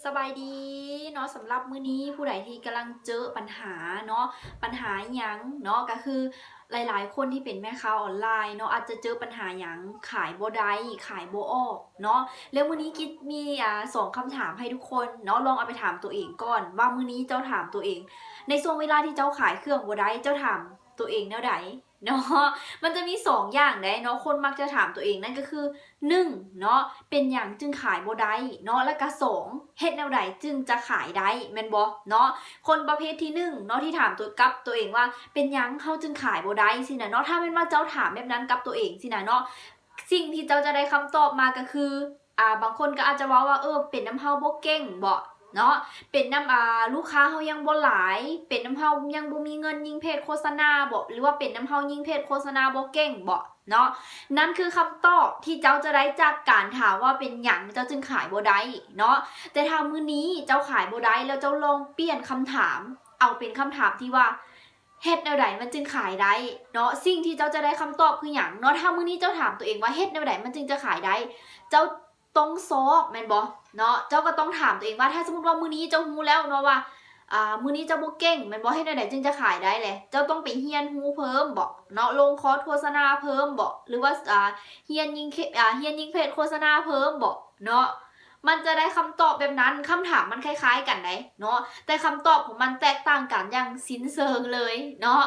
ສະບາຍດີເນາະ ສຳລັບມື້ນີ້ຜູ້ໃດທີ່ກຳລັງເຈີປັນຫາເນາະ ປັນຫາອີ່ຫຍັງເນາະ ກໍຄືຫຼາຍໆຄົນທີ່ເປັນແມ່ຄ້າອອນລາຍເນາະ ອາດຈະເຈີປັນຫາຫຍັງ ຂາຍບໍ່ໄດ້ ຂາຍບໍ່ອອກເນາະ ແລ້ວມື້ນີ້ກິດມີ ອາ ສອງຄຳຖາມໃຫ້ທຸກຄົນເນາະ ລອງເອົາໄປຖາມຕົວເອງກ່ອນວ່າມື້ນີ້ເຈົ້າຖາມຕົວເອງ ໃນຊ່ວງເວລາທີ່ເຈົ້າຂາຍເຄື່ອງບໍ່ໄດ້ ເຈົ້າຖາມຕົວເອງແນວໃດ? ເນາະ ມັນຈະມີສອງຢ່າງໃດເນາະ ຄົນມັກຈະຖາມຕົວເອງ ນັ້ນກໍຄື ໜຶ່ງເນາະ ເປັນຫຍັງຈຶ່ງຂາຍບໍ່ໄດ້ເນາະ ແລ້ວກໍສອງ ເຮັດແນວໃດຈຶ່ງຈະຂາຍໄດ້ ແມ່ນບໍ່ເນາະ? ຄົນປະເພດທີໜຶ່ງເນາະ ທີ່ຖາມຕົວ ກັບຕົວເອງວ່າ ເປັນຫຍັງເຮົາຈຶ່ງຂາຍບໍ່ໄດ້ ຊີ້ນະເນາະ ຖ້າແມ່ນວ່າເຈົ້າຖາມແບບນັ້ນກັບຕົວເອງ ຊີ້ນະເນາະ ສິ່ງທີ່ເຈົ້າຈະໄດ້ຄຳຕອບມາກໍຄື ອາ ບາງຄົນກໍອາດຈະເວົ້າວ່າ ເອີ ເປັນນຳເຮົາບໍ່ເກັ່ງບໍເນາະ ເປັນນຳ ອາ ລູກຄ້າເຮົາຍັງບໍ່ຫຼາຍ ເປັນນຳເຮົາຍັງບໍ່ມີເງິນຍິງເພຈໂຄສະນາບໍ ຫຼືວ່າເປັນນຳເຮົາຍິງເພຈໂຄສະນາບໍ່ເກັ່ງບໍເນາະ ນັ້ນຄືຄຳຕອບທີ່ເຈົ້າຈະໄດ້ຈາກການຖາມວ່າເປັນຫຍັງເຈົ້າຈຶ່ງຂາຍບໍ່ໄດ້ເນາະ ແຕ່ຖ້າມື້ນີ້ເຈົ້າຂາຍບໍ່ໄດ້ ແລ້ວເຈົ້າລອງປ່ຽນຄຳຖາມ ເອົາເປັນຄຳຖາມທີ່ວ່າ ເຮັດແນວໃດມັນຈຶ່ງຂາຍໄດ້ເນາະ ສິ່ງທີ່ເຈົ້າຈະໄດ້ຄຳຕອບຄືຫຍັງເນາະ ຖ້າມື້ນີ້ເຈົ້າຖາມຕົວເອງວ່າ ເຮັດແນວໃດມັນຈຶ່ງຈະຂາຍໄດ້ ເຈົ້າຕ້ອງຊອກແມ່ນບໍ່ເນາະ ເຈົ້າກໍຕ້ອງຖາມຕົວເອງວ່າ ຖ້າສົມມຸດວ່າມື້ນີ້ເຈົ້າຮູ້ແລ້ວເນາະວ່າ ອາ ມື້ນີ້ເຈົ້າບໍ່ເກັ່ງແມ່ນບໍ່ ເຮັດແນວໃດຈຶ່ງຈະຂາຍໄດ້ແຫຼະ ເຈົ້າຕ້ອງໄປຮຽນຮູ້ເພີ່ມບໍເນາະ ລົງຄອສໂຄສະນາເພີ່ມບໍ ຫຼືວ່າ ອາ ຮຽນຍິງເຄ ອາ ຮຽນຍິງເພຈໂຄສະນາເພີ່ມບໍເນາະ ມັນຈະໄດ້ຄຳຕອບແບບນັ້ນ ຄຳຖາມມັນຄ້າຍໆກັນໃດເນາະ ແຕ່ຄຳຕອບຂອງມັນແຕກຕ່າງກັນຢ່າງສິ້ນເຊີງເລີຍເນາະ